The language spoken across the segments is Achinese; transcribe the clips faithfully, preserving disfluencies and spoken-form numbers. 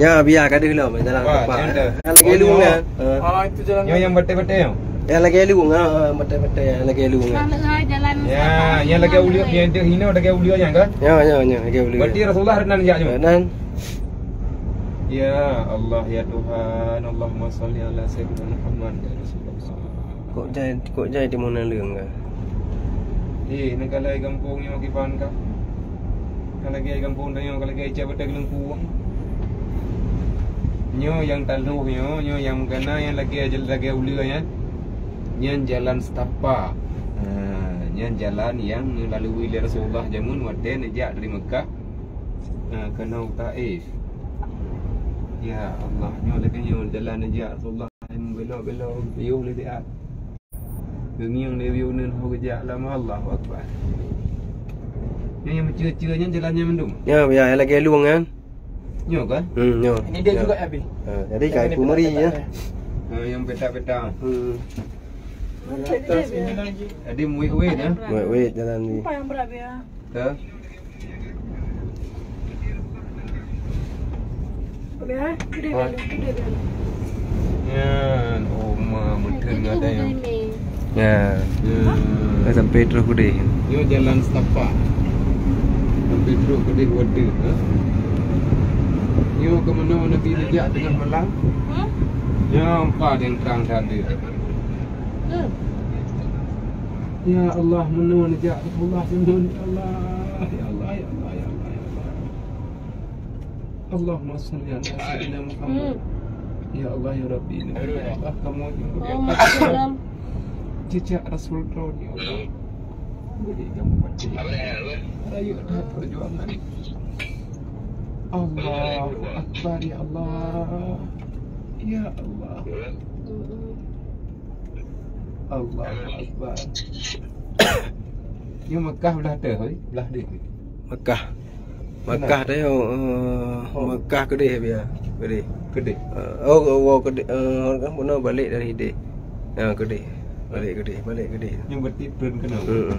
Ya, biar ka deuh lom jalan. Wah, tempat. Yang lagi lu kan? Oh, itu jalan. Yang, yang betul-betul yang? Yang lagi lu, ha, ha, betul-betul yang lagi lu kan? Kalau, ha, jalan. Ya, yang lagi uliu, yang dia hina lagi uliu yang kan? Ya, ya, ya, lagi uliu. Berarti Rasulullah nan jak nyoe? Nan. Ya Allah, ya Tuhan, Allahumma shalli ala sayyidina Muhammad, ya Rasulullah. Kok jai, kok jai timun naleueng ka? Eh, neukalai gampông nyoe kiban ka. Ka lagèe gampông tanyoe, ka lagèe cak batèe geulengku. Nyoe nyang taloh nyoe, nyoe nyang meugana nyang lagèe, lagèe uleue nyan. Nyan jalan setapak. Ha, nyan jalan nyang neulalui lé Rasulullah jameun watèe neujak dari Mekah, ha, keunoe Taif. Ya Allah, nyoe lagèe nyoe jalan neujak Rasulullah. Belok-belok, piôh lé siat. Geungieng lé piôh uneun ho geujak lama, Allahu Akbar. Nyan nyang meucue-cue nyan jalan nyan mandum? Ya, ya, yang lagèe lueng kan? Nyoe kan? Hmm, nyoe. Ini dia juga, Abi. Ha, jadi yang kai ini pemeri, petak-petak ya. Ha, yang petak-petak. Hmm. Jadi muit-uit ya. Muit-uit jalan ni. Apa yang berat ya? Ke? Nyan, oma meuteun ngon ata nyoe. Nyan. Nyan. Dah sampai terus Keudeh. Nyoe jalan setapak. Sampai terus Keudeh water, ha? Nyoe keunoe Nabi neujak teungoh malam. Nyoe empat yang terang tadi. Ya Allah, meunoe neujak Rasulullah jameun, ya Allah. Ya Allah, ya Allah, ya Allah, ya Allah. Allahumma shalli ala sayyidina Muhammad. Ya Allah, ya Rabbi, neujak kamoe jejak Rasul droe, ya Allah. Beri kamoe mati. Rayeuk that perjuangan. Allahu Akbar, ya Allah. Ya Allah. Allahu Akbar. Nyoe Mekah blah teuh, hoi? Blah deh. Mekah. Mekah teuh, eh, Mekah Keudeh biasa. Keudeh. Keudeh. Eh, oh, oh, oh, Keudeh, eh, kan bunoe balik dari Keudeh. Ha, Keudeh. Balik Keudeh, balik Keudeh. Nyoe berarti turun keunoe. Heeh.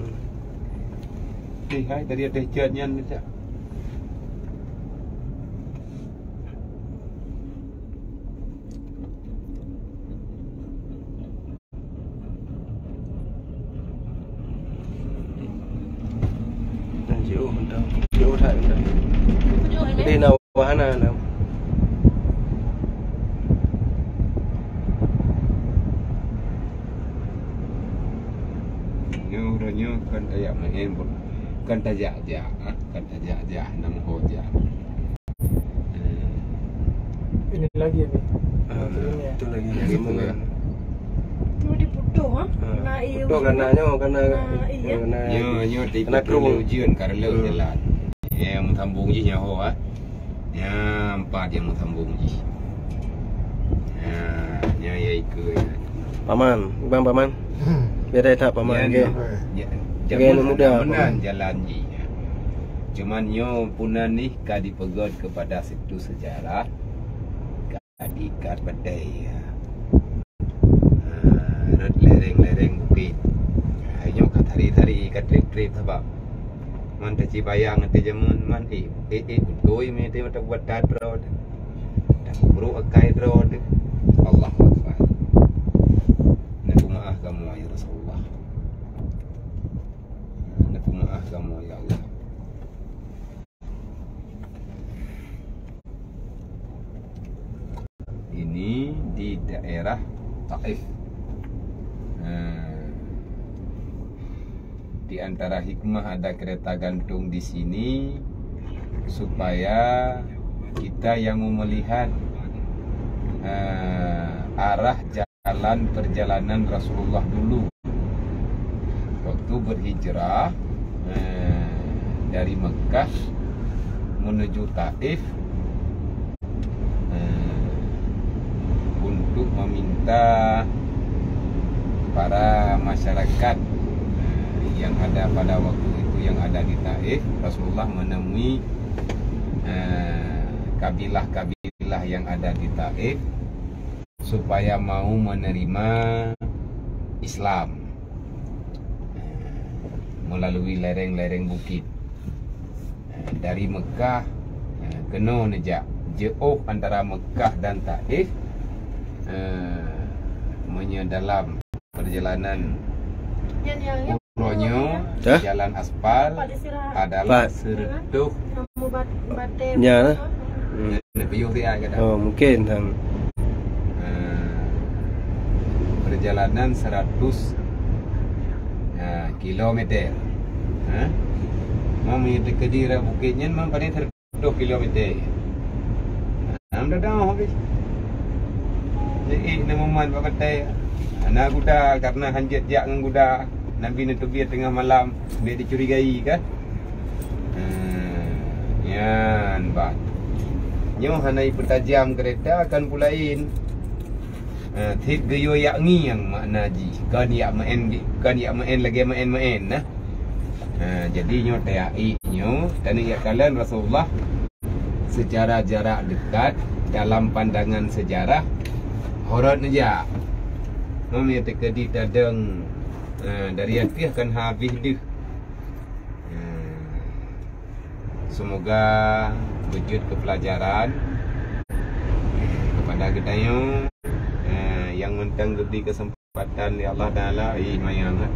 Eh, hai, dari atas cat nyan, Cak. Jiôh mantong. Jiôh that mantong. Jadi na wahana na. Nyoe uroe nyoe kon tajak maén, kon tajak-jak, ah, kon tajak-jak, na meuho jak. Ini lagi ni. Ah, ini ya. Itu lagi. Yang itu ya. Nyoe diputoh, ha? Ah, na ié putoh uji. Karena nyoe, karena, ah, iya. Karena nyoe, nyoe kena krung. Ujian karena jalan. Ya, meusambong jih nyoe, ha. Ya, empat yang meusambong jih. Ya, ya, ya, ikut. Paman, Bang Paman. Biar dah tak Paman, ya, okey. Ya, okey, zaman muda, meunan Paman. Jalan jih. Cuman nyoe punan nih ka dipeugöt kepada situs sejarah, ka diikat batèe, ya. Ah, rot lereng-lereng bukét. Ah, nyoe ka tari-tari, ka trép-trép sabab. Man teuci bayang ateueh jameun, man, eh, eh, eh, beutôi mé teuh mata buet that droe teuh. Takubrok akai droe teuh. Allahu Akbar. Neupeumaáh kamoe, ya Rasulullah. Neupeumaáh kamoe, ya Allah. Ini di daerah Taif. Nah, di antara hikmah ada kereta gantung di sini supaya kita yang mau melihat, eh, arah jalan perjalanan Rasulullah dulu waktu berhijrah, eh, dari Mekah menuju Taif, eh, untuk meminta para masyarakat, eh, yang ada pada waktu itu yang ada di Taif, Rasulullah menemui, eh, kabilah-kabilah yang ada di Taif supaya mau menerima Islam, eh, melalui lereng-lereng bukit. Eh, dari Mekah, eh, keunoe neujak jeuôh antara Meukah dan Taif, eh, meunyoe dalam perjalanan uroe nyoe, Hah? Jalan aspal adalah Pat. Seratus. Nya lah. Hmm. Neupiyôh siat kata. Oh, mungkin sang. Eh, perjalanan seratus, eh, kilometer. Ha? Meunyoe teukeudi rot bukét nyan, memang paling seratus kilometer. Nah, mudah-mudahan habis. Jadi, eh, nama man bak batai. Hana guda, karena hanjeuet jak ngon guda. Nabi neuteubiet teungoh malam, bèk dicurigai kan. Hmm, nyan bah. Nyoe hana ipeutajam kereta kan pulain. Ha, tiep geuyue yak ngieng makna jih. Kon yak meu'en, kon yak meu'en lagèe meu'en-meu'en nah. Ha, jadi nyoe tayak nyoe, taneuk yak kalon Rasulullah secara jarak dekat dalam pandangan sejarah horot neujak. Meunyoe teukeudi tadong, ha, dari ateueh kan habéh deuh. Ha. Semoga beujeuet keu pelajaran kepada geutanyoe, eh, nyang mantong geubri keuseumpatan lé Allah Taala, ih, manyang, eh.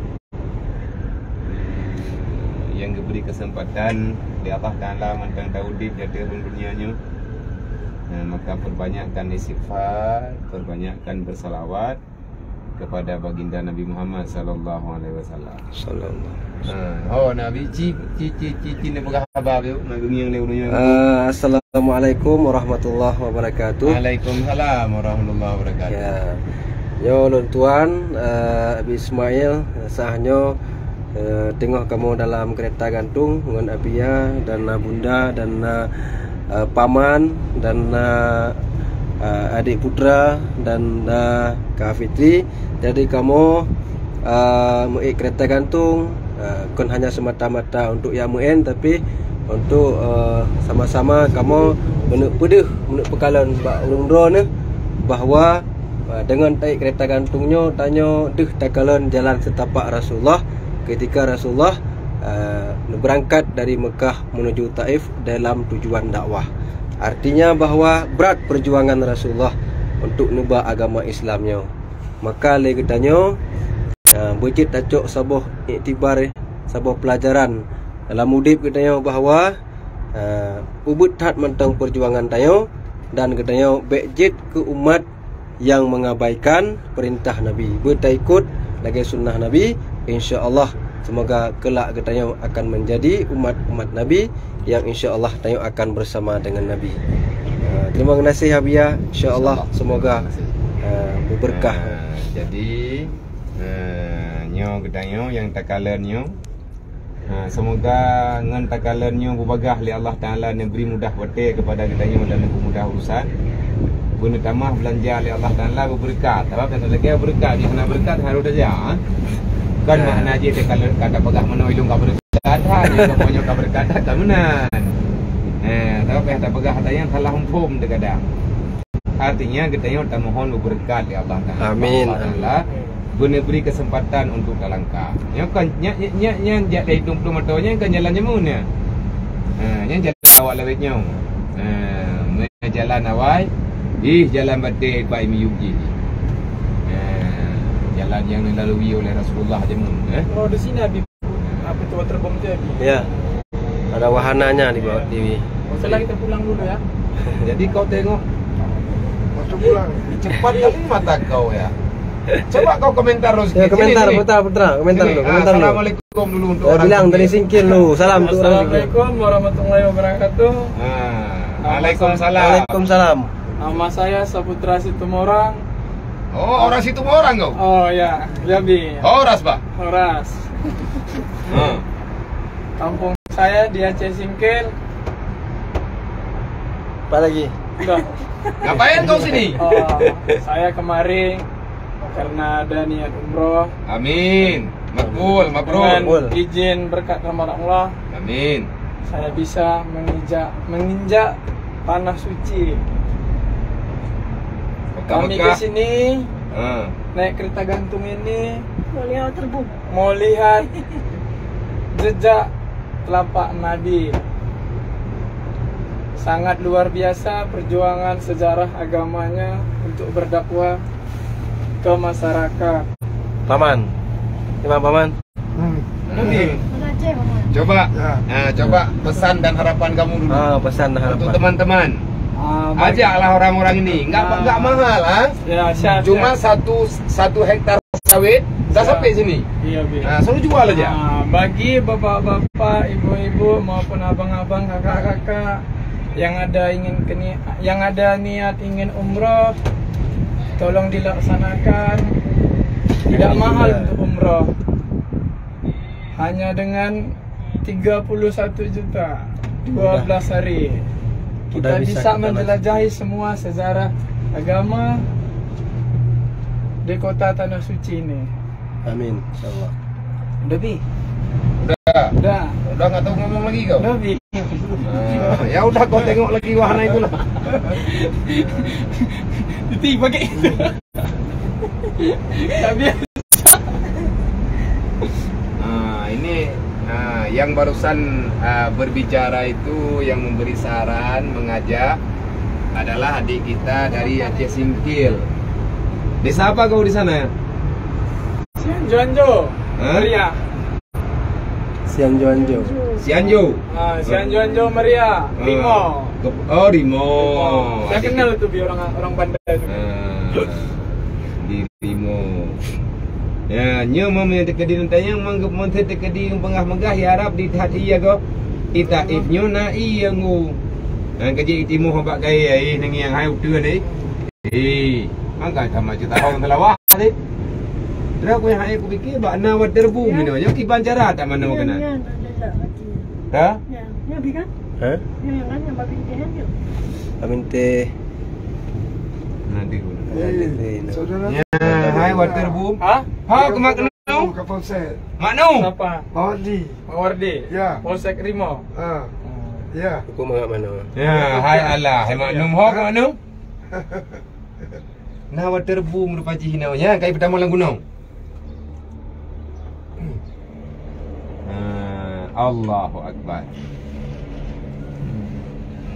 Nyang geubri keuseumpatan lé Allah Taala mantong taudép di ateueh dunia nyoe. Eh, maka perbanyakkan istighfar, perbanyakkan bersalawat, kepada baginda Nabi Muhammad sallallahu alaihi wasallam. Sallallahu. Ha, oh, Nabi ci, ci, ci, ci, ci, ni peugah haba tu, nak geungieng lé ureueng nyan. Ah, assalamualaikum warahmatullahi wabarakatuh. Waalaikumsalam warahmatullahi wabarakatuh. Ya. Nyoe lôn tuan, eh, Abi Ismail, saat nyoe, eh, teungoh kamoe dalam kereta gantung ngon Abia dan na bunda dan na, eh, paman dan na, eh, adik putra dan na Kak Fitri. Jadi kamoe, eh, meuék kereta gantung, eh, kon hanya semata-mata untuk jak meu'en, tapi untuk, eh, sama-sama kamoe meuneuk peudeuh, meuneuk peukalon bak ureueng droeneuh bahwa, eh, deungon taék kereta gantung nyoe, tanyoe deuh takalon jalan setapak Rasulullah ketika Rasulullah, eh, berangkat dari Mekah menuju Taif dalam tujuan dakwah. Artinya bahwa brat perjuangan Rasulullah untuk neuba agama Islam nyoe. Maka lé geutanyoe, eh, beujeuet tacok saboh iktibar, saboh pelajaran dalam udép geutanyoe bahwa, eh, ubit that mantong perjuangan tanyoe dan geutanyoe bèk jeuet keu umat nyang mengabaikan perintah Nabi. Beutaikot lagèe sunnah Nabi, insya Allah, semoga kelak geutanyoe akan menjadi umat-umat Nabi yang insya Allah tanyoe akan bersama dengan Nabi. Ah, terima kasih, Abia. Insya Allah, semoga, ah, berberkah. Ah, jadi, ah, nyoe geutanyoe nyang takalon nyoe. Ha, semoga ngon takalon nyoe beubagaih lé Allah Taala neubri mudah watèe kepada geutanyoe dan neupeumudah urusan. Beuneutamah beulanja lé Allah Taala beubeureukat. Sabab nyang lagèe beureukat, nyang hana beureukat harôh tajak, ha? Kan makna jih takalon ka tapeugah meunoe ilôn ka beureukat, ha, nyoe ka beureukat, ka meunan. Ha, sabab nyang tapeugah ata nyang salah muphom teugadang. Artinya, geutanyoe tamohon beubeureukat lé Allah Taala. Amin. Allah Taala beuneubri keuseumpatan untuk talangkah. Nyoe kon, nyan, nyan, nyan, nyan jak dari tueng-tueng mata nyan kan jalan jameun nyan. Ha, nyan jalan awai lawét nyoe. Ha, jalan awai, ih, jalan batèe bak miyueb jih. Ha, jalan nyang dilalui oleh Rasulullah jameun, eh. Oh, di sini Habib. Apa tu, waterboom tu, Habib? Ya. Ada wahananya di bawah, di... Setelah kita pulang dulu, ya. Jadi kau tengok. Waktu pulang. Cepat kali mata kau, ya. Coba kau komentar dulu sikit. Ya, komentar, sini, sini. Putra, putra, komentar dulu, ah, komentar dulu. Assalamualaikum dulu untuk orang sini. Bilang dari Singkil dulu. Salam untuk orang Singkil. Assalamualaikum warahmatullahi wabarakatuh. Ah, waalaikumsalam. Waalaikumsalam. Nama saya Saputra Situmorang. Oh, orang Situmorang kau? Oh, ya, Jambi. Horas, bah? Horas. Hmm. Kampung saya di Aceh Singkil. Apa lagi? Udah. Ngapain kau sini? Oh, saya kemari karena ada niat umroh. Amin. Makbul, mabrur. Dengan izin berkat rahmat Allah. Amin. Saya bisa menginjak, menginjak tanah suci. Mekah, Mekah. Kami ke sini, ha, naik kereta gantung ini. Mau lihat waterboom. Mau lihat jejak telapak Nabi. Sangat luar biasa perjuangan sejarah agamanya untuk berdakwah ke masyarakat. Paman. Imam Paman. Hmm. Nabi. Coba. Ya. Ah, coba pesan dan harapan kamu dulu. Ah, pesan dan harapan. Untuk teman-teman. Ah, bagi Ajaklah orang-orang ini. Enggak, Ah. enggak mahal, ah. Ya, siap, Cuma siap. satu, satu hektar sawit dah Siap. sampai sini. Iya, Bi. Ah, suruh jual aja. Ah, bagi bapak-bapak, ibu-ibu maupun abang-abang, kakak-kakak yang ada ingin keni-, yang ada niat ingin umroh, tolong dilaksanakan. Tidak Alhamdulillah. mahal untuk umroh. Hanya dengan tiga puluh satu juta, Mudah. dua belas hari, Mudah kita bisa bisa kita menjelajahi semua sejarah agama di kota Tanah Suci ini. Amin, insyaallah. Udah, Bi? Udah. Udah. Udah nggak tahu ngomong lagi kau? Udah, Bi. Ah, ya udah, kau tengok lagi wahana itulah. Itu pakai. Tak biasa. Ah, ini, ah, yang barusan, ah, berbicara itu, yang memberi saran, mengajak adalah adik kita dari Aceh Singkil. Desa apa kau di sana? Sianjo-anjo. Hah? Meriah. Sianjo-anjo. Sianjo. Ah, Sianjo-anjo Meriah. Ah. Rimo. Ke-, oh, Rimo. Rimo. Saya Adik kenal kita. tu, Bi, orang, orang Banda tu. Ah. Di Rimo. Ya, nyoe meunyoe teukeudi tanyong, meunyoe, meunyoe teukeudi peugah-peugah, ya Rab, di that iya go. Di Taif nyoe na iya ngu. Nyan ka jitimoh bak gaya, eh, nang nyang hai uteuen, eh. Eh, angkai sama cerita orang telah wah tadi. Terus aku yang hai aku fikir, bak na waterboom ni, nyoe kiban cara tak mana Iya, kena. iya, tak ada, tak ada. Ha? Ya, ya, Bi kan? Ha? Ya, yang kan, yang Babin Teh kan, ya? Babin Teh. Nanti guna. Nanti Teh, no. Saudara Ya, hai waterboom. Ha? Ha, ke Maknu? Kapal Sir. Maknu? Siapa? Mawardi. Mawardi? Ya. Polsek Rimo? Ha. Hmm. Ya. Hukum agama mana? Ya, hai Allah, hai Maknu. Ho, ke Maknu? Na waterboom rupa jih nyoe, ya, kai peutamong lam gunong. Ah, Allahu Akbar.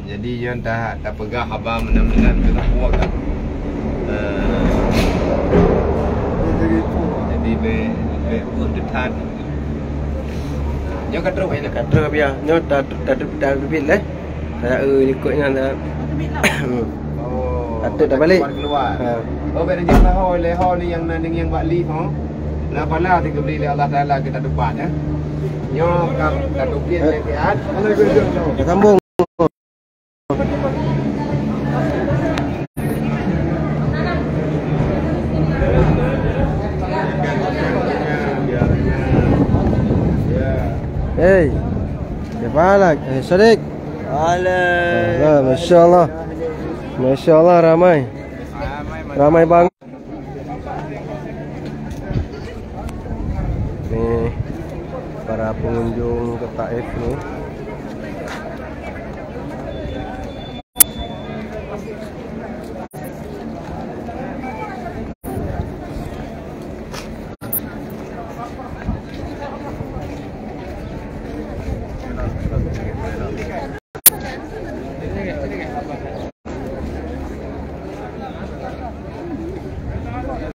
Jadi, nyan ta, tapeugah haba meunan-meunan keu tapuak kan. Ah. Jadi, be, be, uh, dekat. Nyoe ka trok, ya? Ka trok, ya. Nyoe ta, ta, ta, ta, ta, Eh, likot nyan dah. Oh, Patut dah dah balik. Keluar, keluar. Ha. Oh, bèk rejek lah ho, lé ho ni nyang na, nyang bak lift ho. Na pala teukeubri lé Allah Taala keu tatupat, ya. Nyoe ka tatupat lé siat. Dah sambung. Hei, Kepala, eh, Sadiq. Alah, Masya Allah. Masya Allah, ramai. Ramai banget. Ni, para pengunjung ke Taif ni.